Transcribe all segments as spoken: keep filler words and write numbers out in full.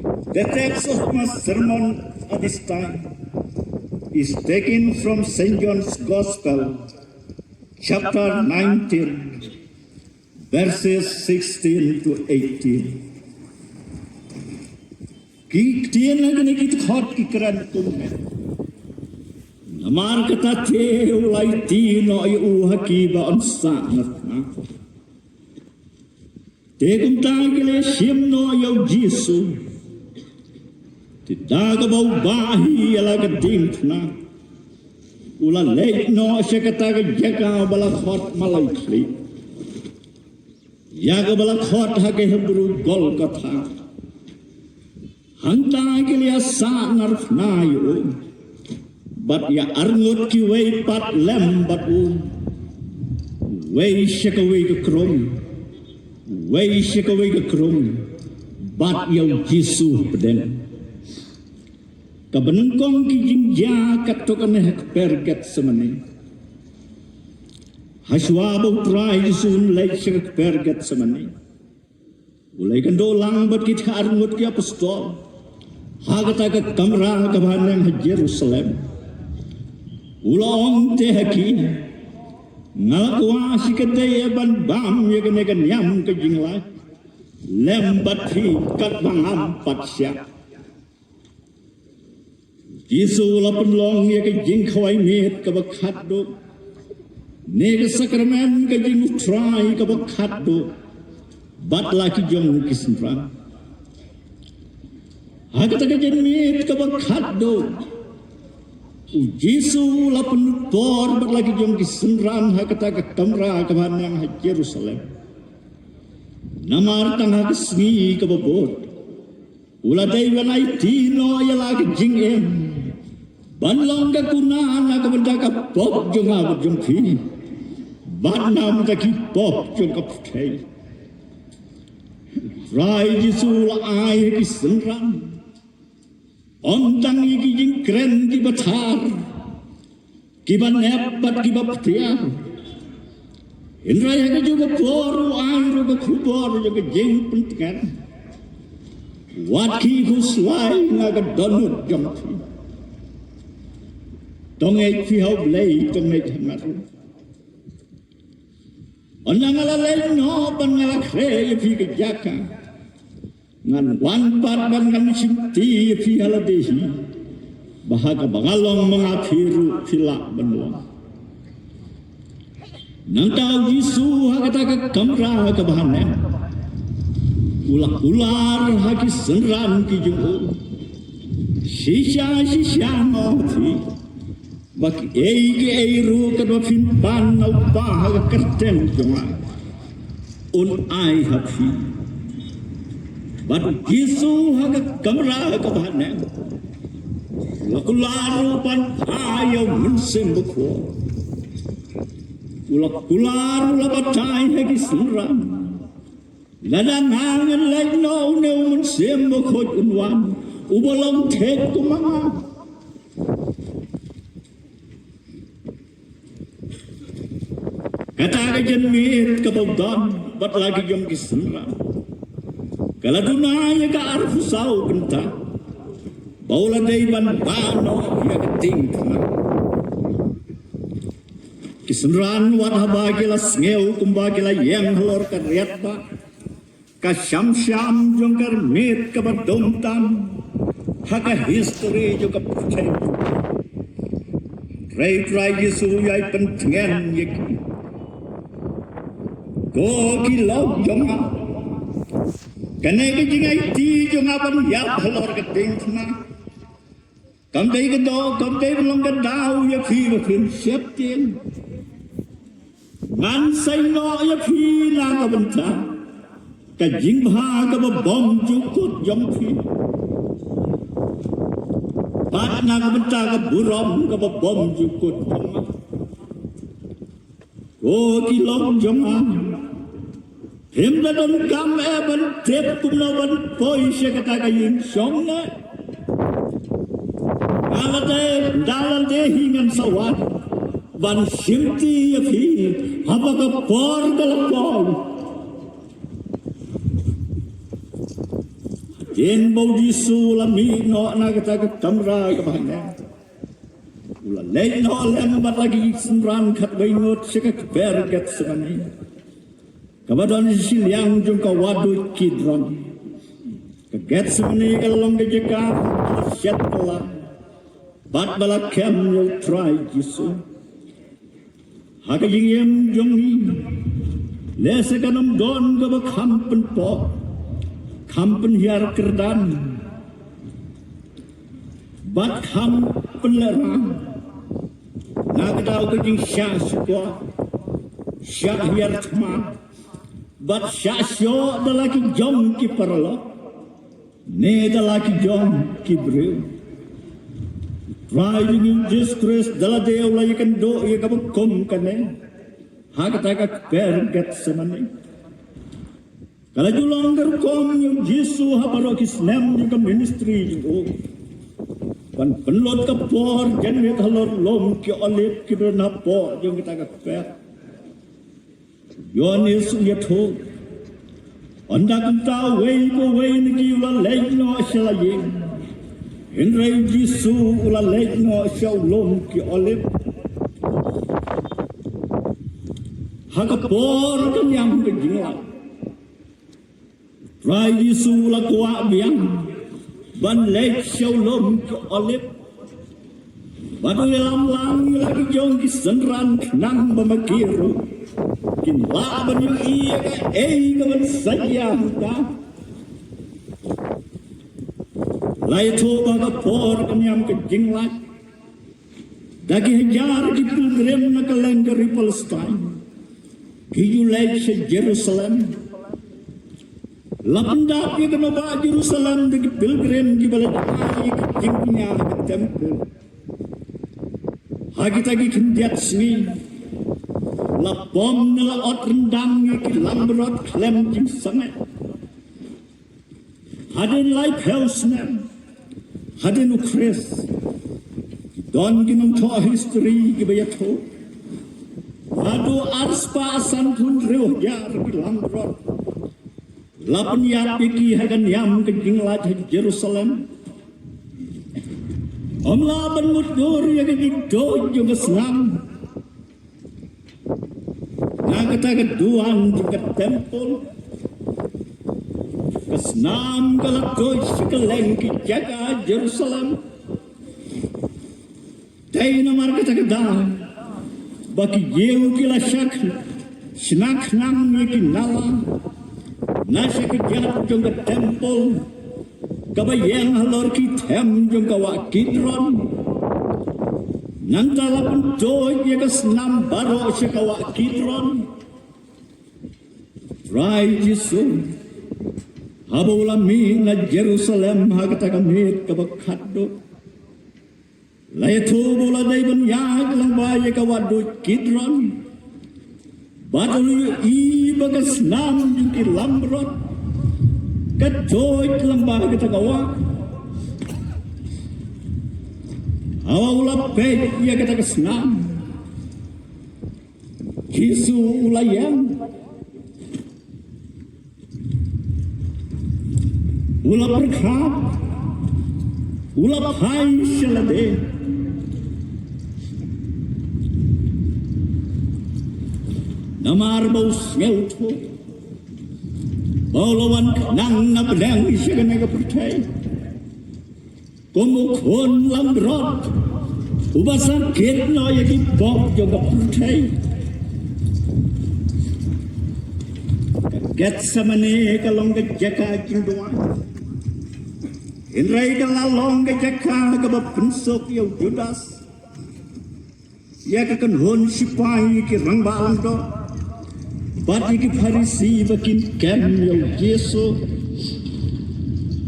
The text of my sermon at this time is taken from Saint John's Gospel, chapter nineteen, verses sixteen to eighteen. Ki ktien ha kine ki dkhot ki kren kumne: Namar kata te u la aiti noh ïa u ha ki ba yn sah narphna. Te kumta ki la shim noh ïa u Jisu. Te da kaba u bah hi ïa la ka diengphna, u la leit noh sha kata ka jaka ba la khot Malai Khlieh, ïa kaba la khot ha ka Hebru Golgotha. Hangta ki la ïa sah narphna ïa u bad ïa arngut kiwei pat lem bad u, uwei sha kawei ka krung, uwei sha kawei ka krung, bad ïa u Jisu hapdeng. Kaba nyngkong ki jingjia katto katne ha kper Getsemane. Hashwa ba u Trai Jisu un leit sha ka kper Getsemane, u la ïakynduh lang bad kita arngut ki apostol ha kata ka kamra kaba haneng ha Jerusalem. U la ong te ha ki: Nga la kwah shikatdei ban bam ïa kane ka niam ka jinglait lem bad phi katba ngam pat shah. Jisu u la pynlong ïa ka jingkhawai miet kaba khatduh, ne ka sakramen ka jong u Trai kaba khatduh bad la ki jong ki synran. Ha kata ka jingmiet kaba khatduh, u Jisu u la pynlut por bad la ki jong ki synran ha kata ka kamra kaba haneng ha Jerusalem. Namar tang ha ka sngi kaba bud u la dei ban aiti noh ïa la ka jingim, ban long ka kuna na ka bynta ka pop jong nga bad jong phi, bad na ka bynta ki pop jong ka pyrthei. Trai Jisu u la ai ha ki synran, ym tang ïa ki jingkren kiba thar, kiba nep bad kiba pyrthei, hynrei ha kajuh ka por u ai ruh ka khubor jong ka jingpyntngen: Wat ki khuslai na ka dohnud jong phi. To ngeit phi ha U Blei, to ngeit ha nga ruh. Ynda nga la leit noh bad nga la khreh ïa phi ka jaka, ngan wan pat bad ngan shimti ïa phi ha lade hi, ba ha kaba nga long ma nga, phi ruh phi lah ban long. Nangta u Jisu ha kata ka kamra kaba haneng u la kular ha ki synran ki jong u: Shisha shisha nga ong ïa phi, ba kiei kiei ruh kaba phin pan na u Kpa ha ka kyrteng jong nga, un ai ha phi. Bad u Jisu ha ka kamra kaba haneng u la kular ruh ban phai ïa u Mynsiem Bakhuid. U la kular, u la batai ha ki synran: Lada nga ngan leit noh, une u Mynsiem Bakhuid un wan, uba long thik kum ma nga. Kata ka jingmiet kaba u don bad la ki jong ki synran ka la duna ïa ka arphew saw kynta ba u la dei ban bah noh ïa ka diengphna. Ki synran wat haba ki la sngew kumba ki la ïeng halor ka riat ba ka sham sham jong ka miet kaba dum tam ha ka history jong ka pyrthei. Hynrei Trai Jisu u ïai pyntngen ïa ki: Ko ki lok jong nga, kane ka jingaiti jong nga ban ïap halor ka diengphna kam dei ka daw, kam dei ban long ka daw ïa phi ba phin sheptieng. Ngan saiñ noh ïa phi na ka bynta ka jingbha kaba bymjukut jong phi, bad na ka bynta ka burom kaba bymjukut jong nga. Ko ki lok jong nga, phim da donkam eh ban tip kumno ban poi sha kata ka ïing shong ne? Nga la dei, da la dei hi ngan sa wan ban shimti ïa phi haba ka por ka la poi. Hadien ba u Jisu u la mih noh na kata ka kamra kaba hangne, u la leit noh lem bad la ki synran khatwei ngut sha ka kper Gethsemane, kaba don shiliang jong ka wahduid Kidron. Ka Gethsemane ka la long ka jaka ba la shet kylla bad ba la kem ïa u Trai Jisu. Ha ka jingim jong ngi, lehse kan ym don kaba kham pynpoh, kham pynhiar kyrdan bad kham pynlehraiñ na kata ka jingshah shukor, shah hiar thma bad shah shoh da la ki jong ki paralok ne da la ki jong ki briew. Trai jong ngi u Jisu Khrist da lade u la ïakynduh ïa kaba kum kane ha kata ka kper Gethsemane. Ka la ju long ka rukom ïa u Jisu ha baroh ki snem jong ka ministry jong u, ban pynlut ka por janmiet halor lum ki Olib kiba don hapoh jong kata ka kper. Ïoannis u ïathuh, ynda kumta uwei pa uwei na ki u la leit noh sha la ïing, hynrei u Jisu u la leit noh sha u lum ki Olib. Ha ka por ka niam ka jinglait, Trai Jisu u la kwah biang ban leit sha u lum ki Olib. Bad u ïalam lang ïa la ki jong ki synran khnang ba ma ki ruh kin lah ban ïohi ïa kaei kaban sa ïa hangta. La ïathuh ba ka por ka niam ka jinglait, da ki hajar ki pilgrim na kylleng ka ri Palestine ki ju leit sha Jerusalem. La pyndap ïa ka nongbah Jerusalem da ki pilgrim kiba leit ai ïa ki jingkñia ha ka templ. Ha kita ki khyndiat sngi la pom ne la ot ryndang ïa ki langbrot khlem jingsangeh. Hadien laiphew snem hadien u Khrist, don ki nongthoh history kiba ïathuh, haduh arspah sanphew hynriew hajar ki langbrot la pynïap ïa ki ha ka niam ka jinglait ha Jerusalem. Ym lah ban mutdur ïa ka jingtuid jong ka snam na kata ka duwan jong ka templ. Ka snam ka la tuid sha kylleng ki jaka Jerusalem. Dei namar kata ka daw ba ki Jiw ki la shna khnang ïa ki nala na sha ka jaka jong ka templ kaba ïeng halor ki them jong ka wah Kidron. Nangta la pyntuid ïa ka snam baroh sha ka wah Kidron. Trai Jisu, haba u la mih na Jerusalem ha kata ka miet kaba khatduh, la ïathuh ba u la dei ban ïaid lyngba ïa ka wahduid Kidron. Bad u la ïohi ba ka snam jong ki langbrot ka tuid lyngba kata ka wah. Haba u la peit ïa kata ka snam, Jisu u la ïeng, u la pyrkhat, u la phai sha lade. Namar ba u sngewthuh ba u la wan khnang na bneng sha kane ka pyrthei kum u khun langbrot uba sa kit noh ïa ki pop jong ka pyrthei. Ka Gethsemane ka long ka jaka jingduwai, hynrei ka la long ka jaka kaba pynsuk ïa u Judas, ïa ka kynhun shipai, ïa ki rangbah lyngdoh bad ïa ki Pharisi ba kin kem ïa u Jisu.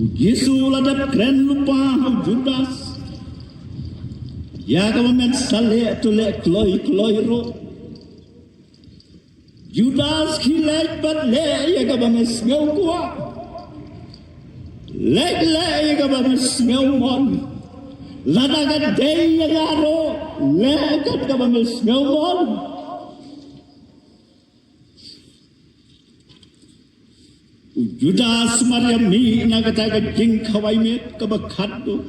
U Jisu u la dep kren lypa ha u Judas ïa kaba men sa leh to leh kloi kloi ruh. Judas, khie leit bad leh ïa kaba me sngew kwah. Leit leh ïa kaba me sngew mon. Lada ka dei ïa nga ruh, leh kat kaba me sngew mon. U Judas mar ïa mih na kata ka jingkhawai miet kaba khatduh.